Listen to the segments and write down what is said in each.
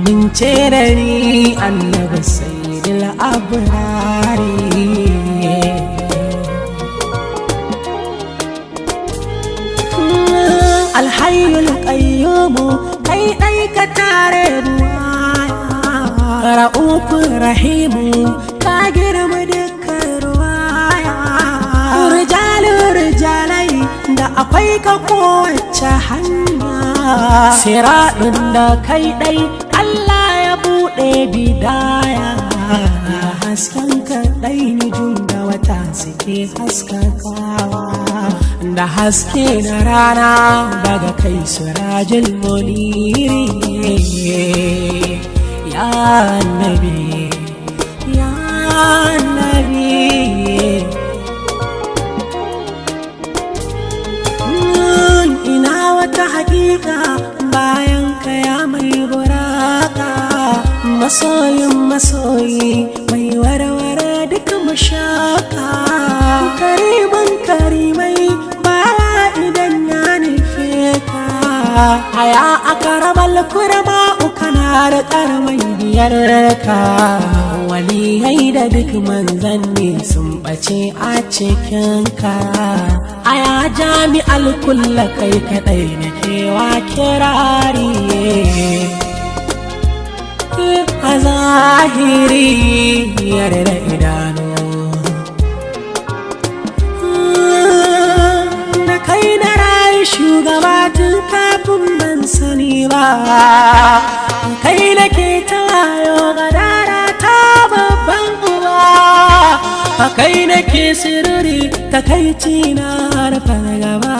Amince da ni Annabi Sayyidul Abrari. Alhayyul Qayyumu, kai ɗai ka tare ruwaya. Ra'ufin Rahimu, ka girma dukkan ruwaya. Rijalin rijalai, da akwai ka kowace hanya. Siraɗin da kai ɗai Allah ya buɗe bidaya. Hasken ka ɗai nujum da wata suke haskakawa, da haske na rana daga kai Sirajul Muniri. Ya Annabi, ya Annabi. Ina wata hakika bayan kaya mai buraka, masoyin masoyi, mai warware duk mashaka, kariman karimai, bawa idan ya nufe ka. Haya akaramal kurama, kana da karamai biyar ka. Waliyai da duk manzanni sun ɓace a cikinka. Aya jami'al kulla, kai kaɗai na kewa kirari a zahiri yarda idanu. Da kai na rayu shugaba tun kafin ban sani ba. Kai nake ta wayo gadara ta babban uba. A kai nake sirri takaici na har fargaba.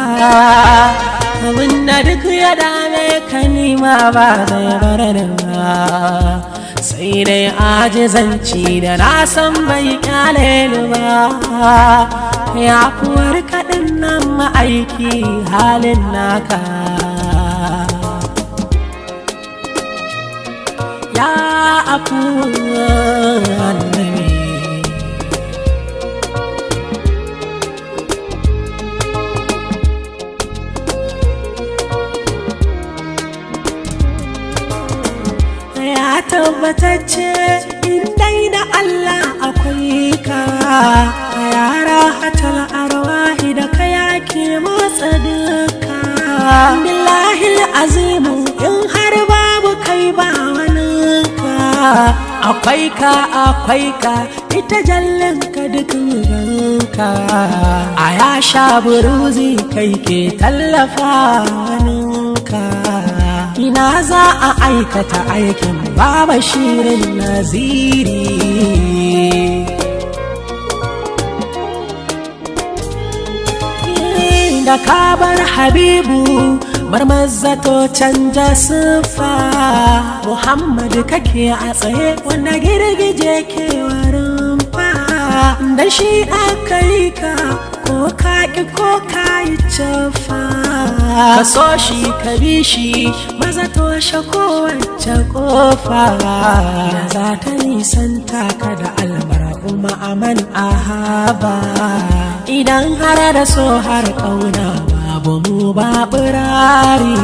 Abinda duk ya dame ka nima ba zai bar ni ba, sai dai ajizanci da na san bai kyale ni ba. Ya fuwar kaɗin nan ma'aiki halin naka. Ya afu Annabi. Ya tabbatacce in dai da Allah akwai ka. Yara hatal arwahi, da kaya ke motsa duka. Billahi azimu, in har babu kai ba waninka. Akwai ka, akwai ka, ita jallin ka duk ganka. A ya sha buruzi, kai ke tallafa waninka. Ina za a aikata aikin Baba Shirin Naziri? Da kabar Habibu marmazato canja siffa, Muhammadu kake a tsaye wanda girgije ke warin fa. Da shi aka yi ka, ko ka ƙi ko ka yi cafa. Ka so shi, ka bi shi, maza toshe kowace kofa da za ta nisanta ka da almar'u ma'aman ahaba. Idan har da so har ƙauna, babu mu ba birari.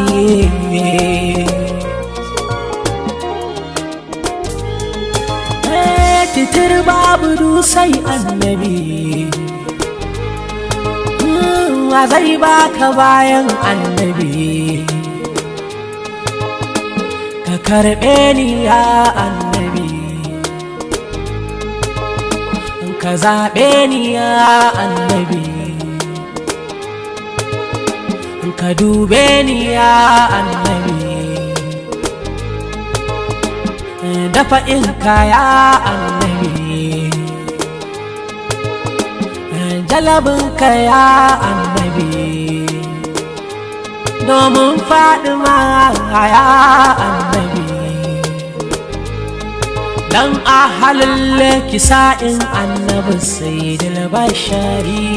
Titir babu dusai Annabi, wa zai baka bayan Annabi? Ka karɓe ni ya Annabi, ka zaɓe ni ya Annabi, ka dube ni ya Annabi, dafa in kaya Annabi, jalabin kaya Annabi, domin faɗi ya Annabi, dan ahalin kisa'in Annabi Sayyidul Bashari.